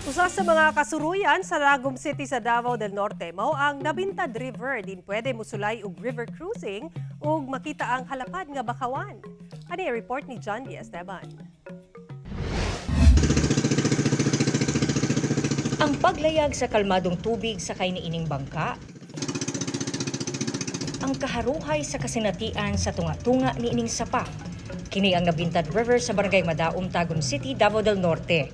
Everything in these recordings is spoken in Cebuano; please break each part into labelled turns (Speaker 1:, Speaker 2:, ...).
Speaker 1: Usa sa mga kasuruyan sa Lagum City sa Davao del Norte mao ang Nabintad River, din pwede mosulay og river cruising ug makita ang halapad nga bakawan. Ani ang report ni John D. Esteban.
Speaker 2: Ang paglayag sa kalmadong tubig sakay niining bangka, ang kaharuhay sa kasinatian sa tunga-tunga niining sapa. Kini ang Nabintad River sa Barangay Madaom, Tagum City, Davao del Norte.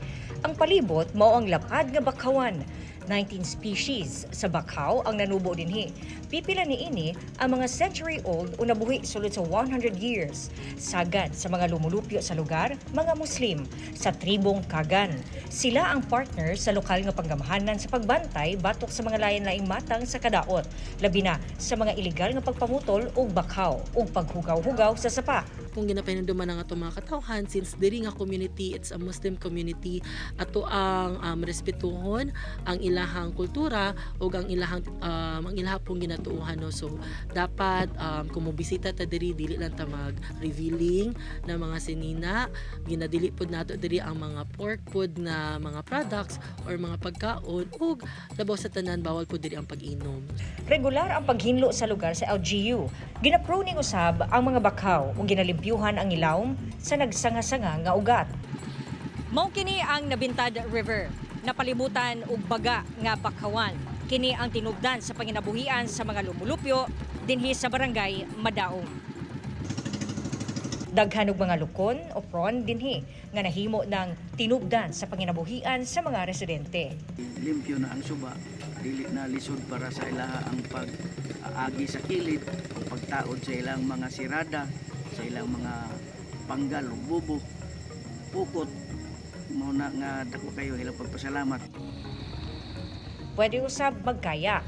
Speaker 2: Ang palibot mao ang lapad nga bakawan. 19 species sa bakaw ang nanubo dinhi. Pipila niini ang mga century-old o nabuhi sulod sa 100 years. Sagad sa mga lumulupyo sa lugar, mga Muslim sa tribong Kagan. Sila ang partner sa lokal nga panggamahanan sa pagbantay batok sa mga lain-laing matang sa kadaot, labi na sa mga ilegal nga pagpamutol og bakaw ug paghugaw-hugaw sa sapa.
Speaker 3: Kung ginapahinumduman ang atong mga katawhan, since diri nga community, it's a Muslim community, ato ang respetuhon ang ilahang kultura ug ang ilaha pong ginatuohan, no. So dapat kung mobisita ta diri, dili lang ta mag revealing na mga sinina. Ginadili pod nato diri ang mga pork food na mga products or mga pagkaon, ug labaw sa tanan, bawal pod diri ang pag-inom.
Speaker 2: Regular ang paghinlo sa lugar sa LGU. Ginapruning usab ang mga bakaw ug ginalimpyuhan ang ilawom sa nagsanga-sanga nga ugat. Mao kini ang Nabintad River, napalibutan og baga nga bakawan. Kini ang tinubdan sa panginabuhian sa mga lumulupyo dinhi sa Barangay Madaom. Daghan og mga lukon o prawn dinhi nga nahimo ng tinubdan sa panginabuhian sa mga residente.
Speaker 4: Limpyo na ang suba, dili na lisod para sa ilaha ang pag-aagi sa kilid o pagtaod sa ilang mga sirada, sa ilang mga panggal o bubo, pukot. Mao na nga dako kayo ilang pagpasalamat.
Speaker 2: Pwede usab magkayak.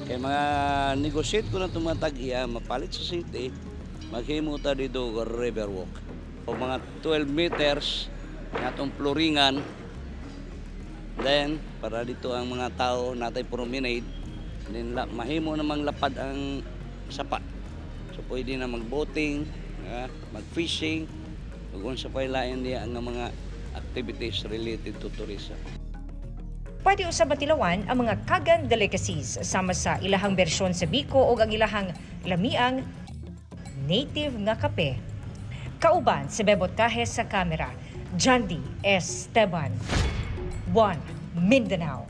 Speaker 5: Kay mga negotiate ko lang itong mga tag-iya, mapalit sa city, maghimo ta dito og river walk. O mga 12 meters nga atong floringan, then para dito ang mga tao natay promenade, then mahimo namang lapad ang sapa. So pwede na mag-boating, mag-fishing, ug unsa pa lain diya ang mga activities related to tourism.
Speaker 2: Pwede usab matilawan ang mga Kagan delicacies sama sa ilahang bersyon sa biko o ang ilahang lamiang native nga kape. Kauban si Bebot Cajes sa kamera, Jandy Esteban. 1 Mindanao.